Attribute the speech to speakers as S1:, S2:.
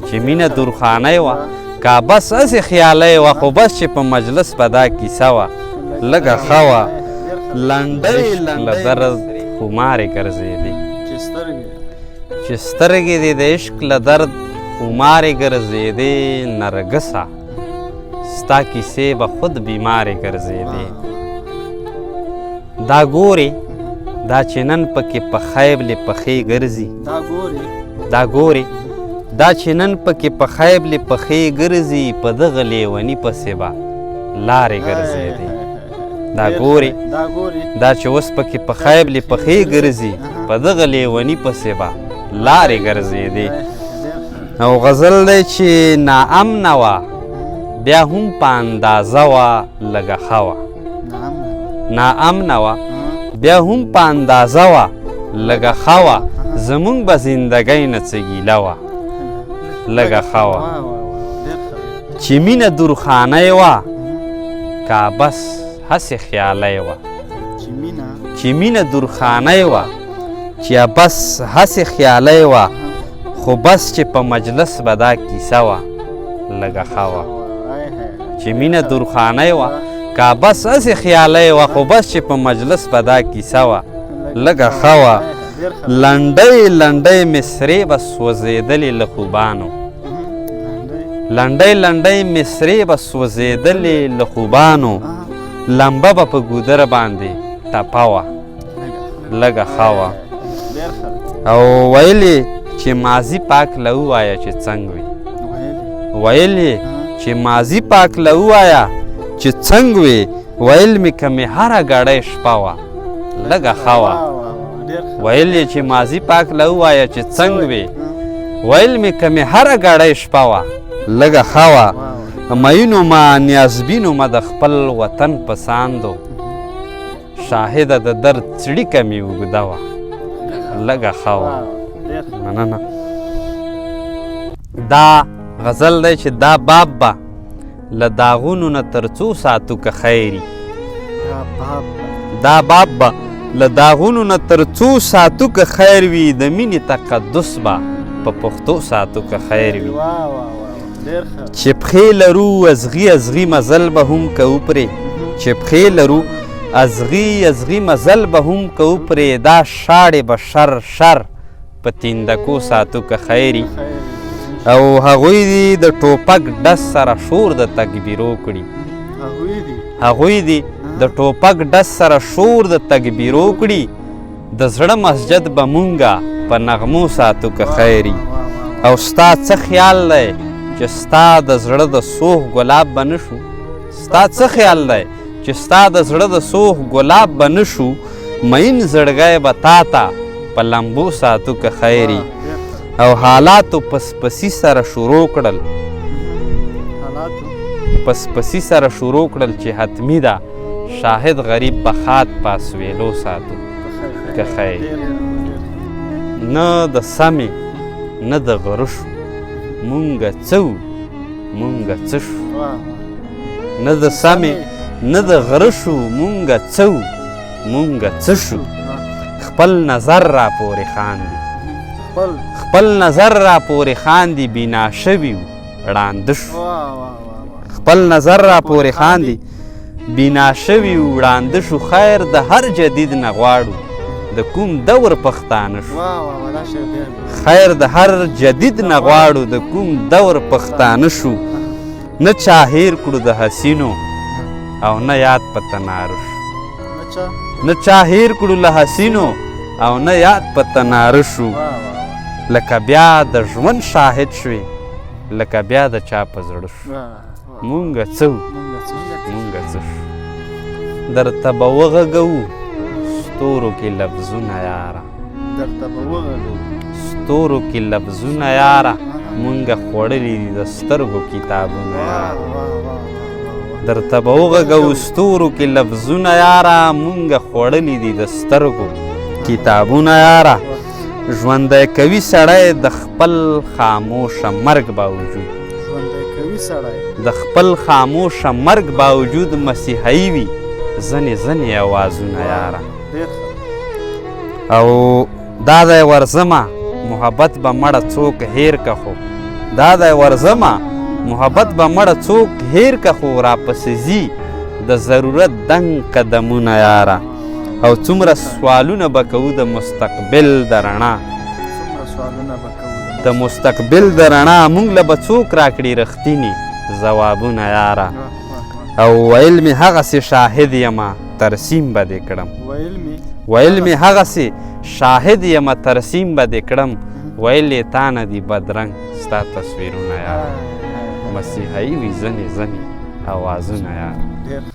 S1: چې مینه درخانۍ وه کا بس هسې خیالی وه، خو بس چې په مجلس به دا کیسه وه لږه ښه وه. لنډۍ له درد خمارې ګرځېدې، چې سترګې دې د عشق له درد خمارې ګرځېدې، نرګسه ستا کیسې به خود بیمارې ګرځېدې. دا ګورې دا چې نن پکې په خیبلې پخې ګرځي، دا ګورې دا چې نن پکې په خیبلې پخې ګرځي، په دغه لیوني پسې به لارې ګرځېدې. دا ګورې دا چې اوس پکې په خیبلې پخې ګرځي، په دغه لیوني پسې به لارې ګرځېدې. او غزل دی چې ناامنه وه بیا هم په اندازه وه لږه ښه وه، ناامنه وه بیا هم په اندازه وه لږه ښه وه، زمونږ به زندګۍ نه څه ګیله وه لږه ښه وه. چې مینه درخانۍ وه کا بس هسې خیالی وه، چې مینه درخانۍ وه چې بس هسې خیالی وه، خو بس چې په مجلس به دا کیسه وه لږه ښه وه. چې مینه درخانۍ وه کا بس هسې خیالی وه، خو بس چې په مجلس به دا کیسه وه لږه ښه وه. لنډۍ لنډۍ مصرې به سوځېدلې له خوبانو، لنډۍ لنډۍ مصرې به سوځېدلې له خوبانو، لمبه به په ګودر باندې ټپه وه لږه ښه وه. او ویل یې چې ماضي پاک له ووایه چې څنګه وي، ویل یې چې ماضي پاک له ووایه چې څنګه وي، ویل مې که مې هره ګړۍ شپه وه لږه ښه وه. ویل یې چې ماضي پاک له ووایه چې څنګه وي، ویل مې که مې هره ګړۍ شپه وه لږه ښه وه. میینو ما نیازبینو ما د خپل وطن په ساندو، شاهده د درد څړیکه مې اوږده وه لږه ښه وه. مننه. دا غزل دی چې دا باب به له داغونو نه تر څو ساتو که خیري، دا باب به له داغونو نه تر څو ساتو که خیر وي، د مینې تقدس به په پښتو ساتو که خیر وي. چې پښې لرو ازغي ازغي مزل به هم کوو پرې، چې پښې لرو ازغي ازغي مزل به هم کوو پرې، دا شاړې به شر شر په تیندکو ساتو که خیري. او هغوی دي د ټوپک ډس سره شور د تکبیرو کړي، هغوی دي د ټوپک ډس سره شور د تکبیرو کړي، د زړه مسجد به مونږه په نغمو ساتو که خیري. او ستا څه خیال دی چې ستا د زړه د سوخ ګلاب به نه شو، ستا څه خیال دی چې ستا د زړه د سوخ ګلاب به نه شو، مین زړګی به تا ته په لمبو ساتو که خیري. او حالاتو پسپسي سره شروع کړل، پسپسي سره شروع کړل چې حتمي ده شاهد غریب به خاد په اسویلو ساتو که خیر. نه د سمې نه د غره شو مونږه څه وو مونږه څه شو، نه د سمې نه د غره شو مونږه څه وو مونږه څه شو، خپل نظر را پورې خاندي، خپل نظر را پورې خاندي، بنا شوي وو ړانده شو، خپل نظر را پورې خاندي، بنا شوي وو ړانده شو، خیر د هر جدید نه غواړو د کوم دور پښتانه شو، خیر د هر جدید نه غواړو د کوم دور پښتانه شو، نه چا هیر کړو د حسینو او نه یاد په تناره شو، نه چا هیر کړو له حسینو او نه یاد په تناره شو، لکه بیا د ژوند شاهد شوې لکه بیا د چا په زړه شو، مونږه څه وو مونږه څه شو. درته به وغږوو ستورو کې لفظونه یاره،
S2: درته به وغږوو
S1: ستورو کې لفظونه یاره، مونږه خوړلي دي د سترګو کتابونه یاره، درته به وغږوو ستورو کې لفظونه یاره، مونږه خوړلي دي د سترګو کتابونه یاره، ژوندی کوي سړی د خپل خاموشه مرګ باوجود، د خپل خاموشه مرګ باوجود مسیحي وي ځنې ځنې اوازونه یاره. او دا دی ورځمه محبت به مړه څوک هیر که، خو دا دی ورځمه، محبت به مړه څوک هېر که، خو راپسې ځي د ضرورت دنګ قدمونه یاره. او څومره سوالونه به کوو د مستقبل د رڼا، د مستقبل د رڼا، مونږ له به څوک راکړي رښتیني ځوابونه یاره. او ویل مې هغسې شاهد یمه ترسیم به دې کړم، ویل مې هغسې شاهد یمه ترسیم به دې کړم، ویل یې تا نه دي بدرنګ ستا تصویرونه یاره. مسیحایي وي ځنې ځنې اوازونه یاره.